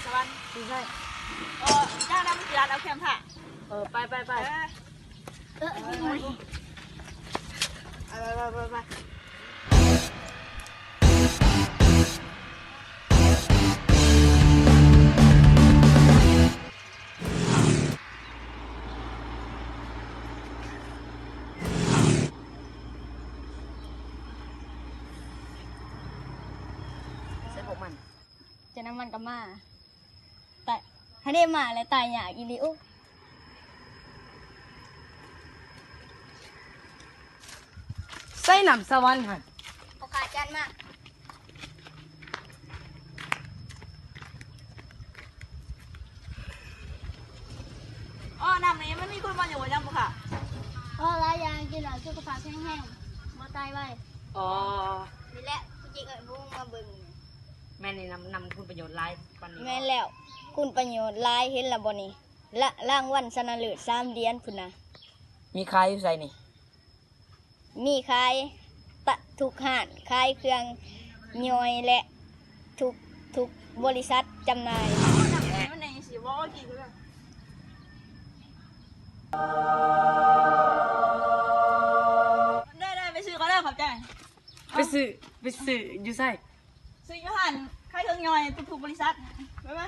ສະຫວັນ ເອີ ເຈົ້ານຳກິລາເອົາແຄມຖ້າ ເອີ ໄປ ໄປ ໄປ ເອີ ເອີ ໄປ ໄປ ໄປ. ໃສ່ພວກມັນ ຈະນຳມັນກະມາ ຕາຍ ຫາເດມາແລ້ວ ຕາຍຍາກອີ່ຫຼີ. ໂອ້ ໃສ່ນ້ຳສະຫວັນຫັ້ນ ພໍ່ຄ້າຈັດມາ. ອໍ ນ້ຳນີ້ມັນມີຄຸນປະໂຫຍດຫຍັງບໍ່ຄະ? ອໍ ຫຼາຍຢ່າງ ກິນແລ້ວສຸຂະພາບແຂງແຮງ ບໍ່ຕາຍໄວ. ອໍ ນີ້ແຫຼະ ຜູ້ຈິງເອີຍ ຜູ້ມາເບິ່ງ. ແມ່ນນີ້ ນ້ຳ ນ້ຳຄຸນປະໂຫຍດຫຼາຍປານນີ້. ແມ່ນແລ້ວ ຄຸນປະໂຫຍດຫຼາຍ ເຫັນລະບໍ່ນີ້ ລະ ລາງວັນຊະນະເລີດສາມຫຼຽນພຸ້ນນະ. ມີຂາຍຢູ່ໃສນີ້? ມີຂາຍຕະ ທຸກຮ້ານຂາຍເຄື່ອງຍ່ອຍ ແລະ ທຸກ ທຸກບໍລິສັດຈຳໜ່າຍ. ໄດ້ໆ ໄປຊື້ກ່ອນເດີ ຂອບໃຈ. ໄປຊື້ ໄປຊື້ຢູ່ໃສ? ຊື້ຢູ່ຮ້ານຂາຍເຄື່ອງຍ່ອຍທຸກໆບໍລິສັດ. ໄປ ໄປ.